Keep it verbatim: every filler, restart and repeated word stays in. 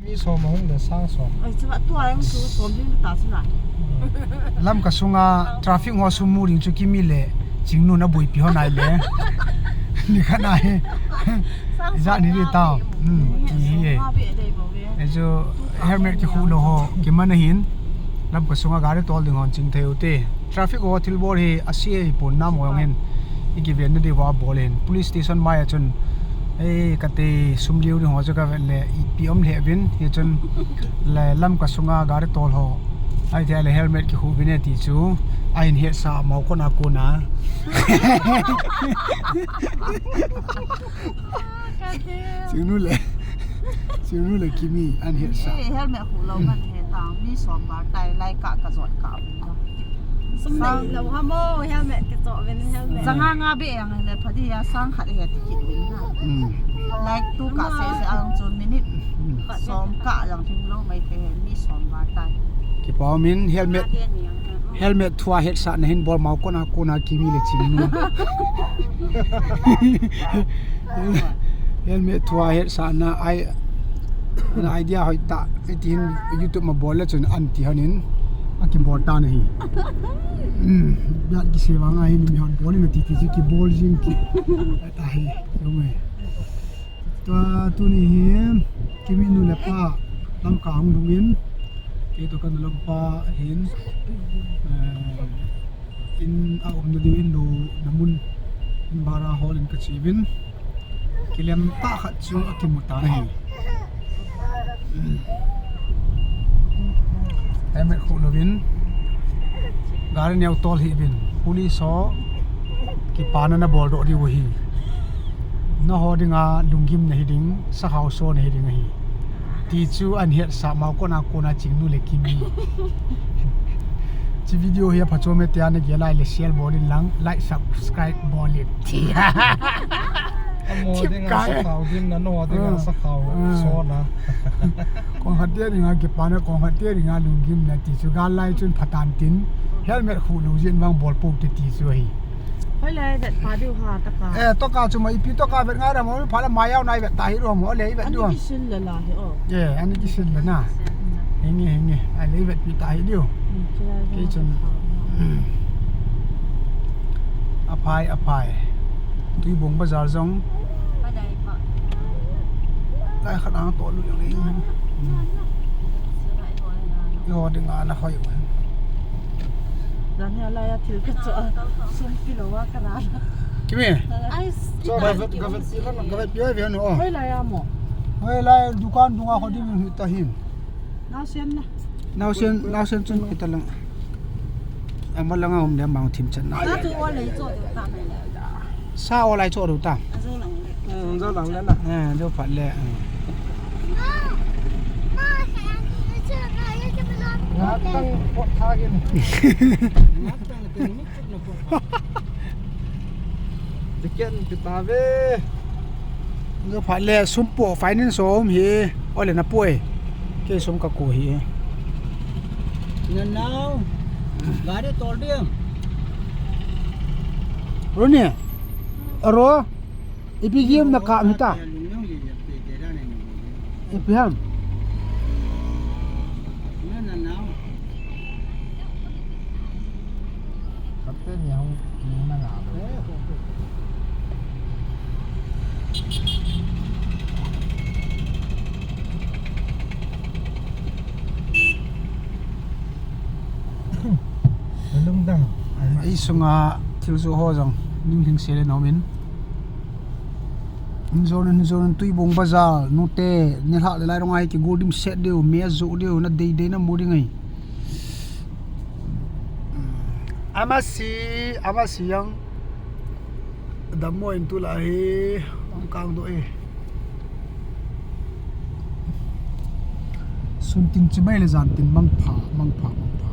Mi som ahung le sang som. Ai, chu tua ang chu som ding ta chu na. Lamka sunga traffic ho sum mu ding chu Kimi le Chingnu na boipi ho nai le. Ni kha nai. Sang som. Ijat ni di tao. Hmm, ki hi e. Nga be dei bo ve. Ei chu helmet kikhu lou ho kiman ahin. Lamka sunga gari tol ding hon ching thei u te. Traffic ho thilbol hi asia hi pon nam ho jong hin. I kiven na diuva bol hin. Police station mai a chun, ei, kati sum liu ding ho chu kavet le, ipi um lheh uvin, hichun le Lamka sunga gari tol ho. Ahithei le helmet kikhu uvin e ti chu. Ahin hetsah mau kona kona. Chingnu le. Chingnu le Kimi ahin hetsah. Eh, helmet khu lou ngan he tang. Mi som val tai lai kah ka jot kah uvin. Sum nei lou ham o, helmet kichoh uvin helmet. Sang nga be ang le pha di a, sang khat he ti kit uvin na. Hmm. Like tu kah sese ang chu minute. Hmm. Som kah lang thim lou mai te, mi som val tai. Kipa um in helmet. Helmet thua hetsahna hin bol mau kona kona Kimi le Chingnu. Helmet thua hetsahna ai, na idea hoi ta. Iti hin YouTube ma bol le chun an ti hanin. Akibol tan ahi. Hmm, biat kise vang ahin mi hon bol in ati ti chu kibol jing kit. Tahi, yong e. Tua tuni hi, Kimi nu le pa, Lamka hung lhung in, kei toh ka nu le pa hin, eh, in a umna diu in lou na mun, in bara hol in ka che uvin, kilem tah khat chu akimu tan ahi. Helmet khu louvin, gari neo tol hih uvin, police ho kipana na bol doh diu ahi. Nangho dinga lunggimna hi ding, sakhao so na hi ding ahi. Ti chu ahin hetsah mau kona kona Chingnu le Kimi. Hiche video hi apha chom e tia na gel a ahile share bol in lang, like, subscribe bol in. Ti. Amo dinga sakhao gimna, nangho dinga sakhao so na. Kong khat te dinga kipana, kong khat te dinga lunggimna ti chu gal lai chun pha tan tin. Helmet khu lou jin vang bol pou te ti chu ahi. Hoilai vet pha diu ham tohkah. Eh, tohkah chu ma ipi tohkah vet ngai ra mo, pha la mai au nai vet ta hi ro mo, le vet diu. Ani kisil le la hi o. Eh, ani kisil le na. Henge, henge. Ahile vet pi ta hi diu. Hmm, chu lai. Kei chun. Hmm. Aphai, aphai. Tuibong bazar jong. Lai khat ang toh lut jong le. Hmm. Eiho dinga na hoi u. Jan hi alai a thil ka choh a, sum pilou a ka ra. Kimi? Ai, cho, ka vet, ka vet pi kha, ka vet pi oi ve no. Hoilai a mo? Hoilai dukan dunga kho ding hi ta hin. Naosen na. Naosen, naosen chun kita lang. Ama langa um le mang thim chan na. Sa chu o lai cho de ta mai la. Sa o lai cho de ta. Ajo lang le. Hmm, jo lang le na. Eh, jo phat le. Hmm. Ngahtang pot tha gin. Ngahtang te ni chuk na pot tha. Ticket kita ve. Jo phat le sum po finance um hi. Ole na poi. Kei sum ka ko hi. Na nao. Gari tol diam. Roni. Aro. Ipi game na kap hita? Ipi ham? Ei sunga thil joh ho jong ning hing se le nom in. Injong, injong, Tuibong Bazar, nute, nilhah le lai rong ai kigol dimset diu, me ajoh diu, na deidei na mu ding ahi. Ama si, ama si jong. Dammo in tulai hi, hung kang doh e. Sun tin chibai le jan tin mangpha, mangpha, mangpha.